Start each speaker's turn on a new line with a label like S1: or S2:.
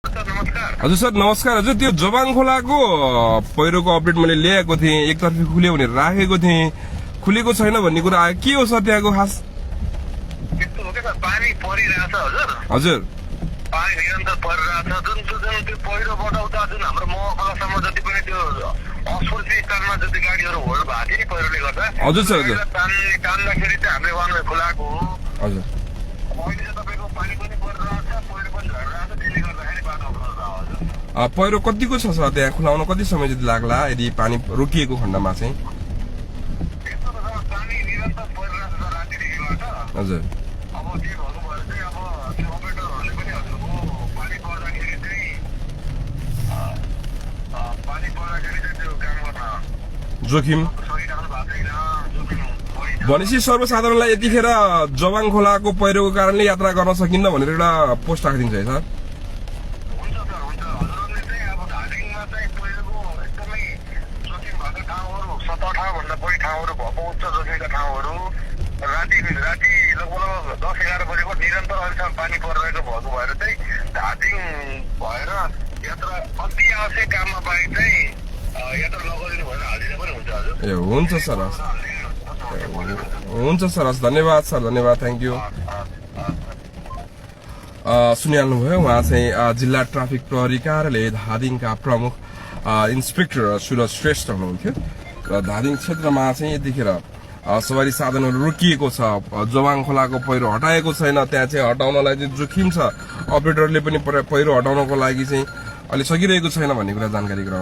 S1: हजुर सर नमस्कार। हजुर त्यो जबाङ खोलाको पहिरोको अपडेट मैले ल्याएको थिएँ, एकतर्फी खुल्यो भनेर राखेको थिएँ, खुलेको छैन भन्ने कुरा आयो। के हो सर त्यहाँको खास?
S2: त्यस्तो हो क्या, पानी परिरहेछ हजुर।
S1: हजुर
S2: पानी निरन्तर परिरहेछ। जुन त्यो पहिरोबाट उता जुन हाम्रो महकुलासम्म जति पनि त्यो असुरक्षित स्थानमा जति गाडीहरू होल्ड भएको थियो नि पहिरोले गर्दा,
S1: हजुर सर हजुर
S2: तान्दाखेरि चाहिँ हामीले वान वे खुलाएको हो।
S1: हजुर।
S2: अहिले चाहिँ तपाईँको पानी पनि परिरहेछ, पहिरो पनि झरिरहेछ, त्यसले गर्दाखेरि बाटो अवरोध भयो हजुर।
S1: पहिरो कतिको छ सर त्यहाँ खुलाउन कति समय जति लाग्ला यदि पानी रोकिएको खण्डमा चाहिँ?
S2: त्यस्तो त सर, पानी निरन्तर परिरहेछ सर रातिदेखिबाट।
S1: हजुर
S2: अब के भन्नु भयो चाहिँ अब त्यो अपरेटरहरूले पनि हजुरको पानी पर्दाखेरि चाहिँ त्यो काम गर्न
S1: जोखिम
S2: सकिरहनु भएको छैन। जोखिम बढी छ।
S1: भनेपछि सर्वसाधारणलाई यतिखेर जबाङ खोलाको पहिरोको कारणले यात्रा गर्न सकिन्न भनेर एउटा पोस्ट राखिदिन्छ है सर?
S2: हुन्छ सर, हुन्छ। हजुरहरूले चाहिँ अब दार्जिलिङमा चाहिँ पहिलेको एकदमै जोखिम भएको ठाउँहरू 7-8 भन्दा बढी ठाउँहरू भएको उच्च जोखिमका ठाउँहरू राति लगभग 10-11 बजेको निरन्तर अहिलेसम्म पानी परिरहेको भएको भएर चाहिँ दार्जिलिङ भएर यात्रा अति आवश्यक काममा बाहेक चाहिँ यात्रा नगरिदिनु भएर हालिदिनु पनि हुन्छ हजुर।
S1: ए हुन्छ सर हस्, हुन्छ सर हस्, धन्यवाद सर, धन्यवाद, थ्याङ्क यू। सुनिहाल्नुभयो, उहाँ चाहिँ जिल्ला ट्राफिक प्रहरी कार्यालय धादिङका प्रमुख इन्सपेक्टर सुरज श्रेष्ठ हुनुहुन्थ्यो र धादिङ क्षेत्रमा चाहिँ यतिखेर सवारी साधनहरू रोकिएको छ, जबाङ खोलाको पहिरो हटाएको छैन, त्यहाँ चाहिँ हटाउनलाई चाहिँ जोखिम छ, अपरेटरले पनि पहिरो हटाउनको लागि चाहिँ अहिले सकिरहेको छैन भन्ने कुरा जानकारी गराउनु।